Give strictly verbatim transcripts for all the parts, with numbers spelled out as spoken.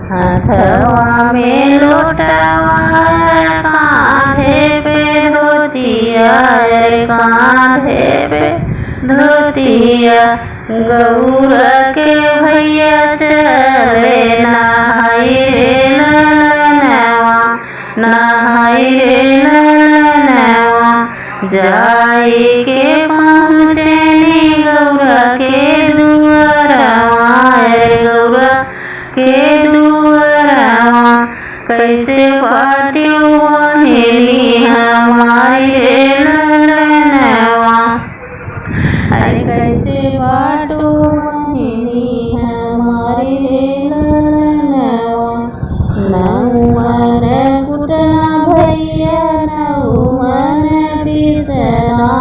हथवा में लोटवा, कांधे पे धोतिया, अरे कांधे पे धोतिया। गौरा के भैया चले नहाई रे ललनवा, नहाई रे ललनवा। जाई के पहुँचेनी गौरा के दुआरवा, अरे गौरा के दुआरवा। कैसे बाटू बहिनी हमारी रे ललनवा, अरे कैसे बाटू बहिनी हमारी रे ललनवा। नौ मन कुटना भैया, नौ मन पिसना,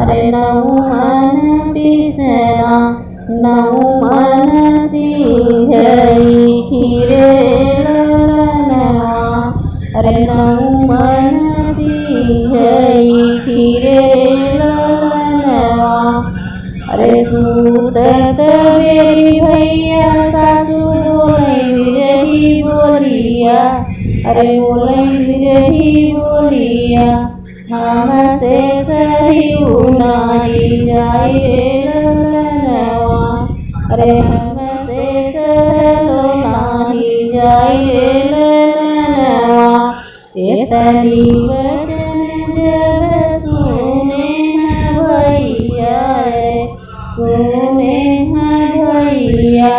अरे नौ मन पिसना, नौ मन सीझई खीरे ललनवा। अरे नौ मन सीझई खीरे ललनवा। अरे सूतत बेरी भैया, सासू बोलई बिरही बोलिया, अरे बोलई बिरही बोलिया। हमसे सहयू नाही जाई रे ललनवा, अरे हमसे सहलो नाही जाई रे ललनवा। एतनी वचन जब सुने हैं भैया रे, सुने हैं भैया,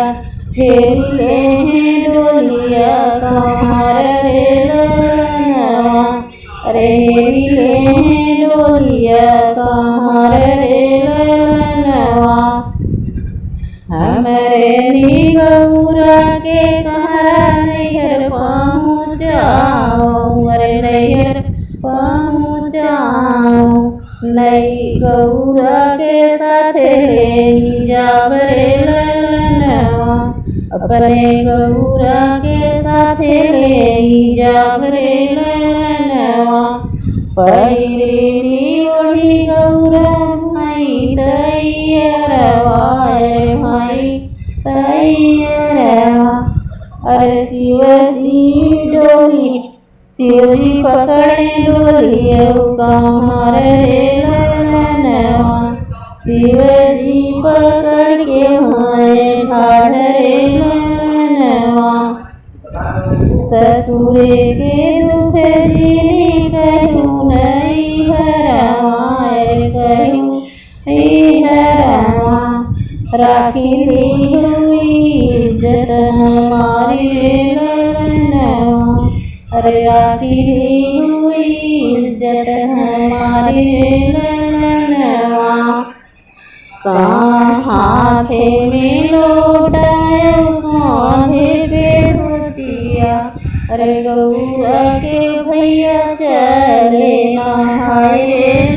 हेर ले हैं डोलिया कहाँ रे ललनवा। अरे हेरी ले डोलिया कहाँ रे ललनवा। हमरे नी गौरा के कहाँ नैहर पहुँचाओ, अरे नैहर पहुँचाओ। नई गौरा के साथ ले जाब रे ललनवा, अपने गौरा के साथ ले जाब रे ललनवा। पहिरेली ओढ़ी गौरा माई तैयरवा, ए माई तैयरवा। अरे शिव जी डोली, शिव जी पकड़े डोली, अउ कहाँ रे ललनवा। शिव जी पकड़ के माए ठाढ़ रे ललनवा। ससुरे के दुख जिनी कहू नैहरवा, अरे कहू नैहरवा। राखी ली हुई इज्जत हमारी रे ललनवा, अरे राखी ली हुई इज्जत हमारी रे ललनवा। का हाथे में लोटा, कांधे पे धोतिया, अरे गौरा के भैया चले नहाए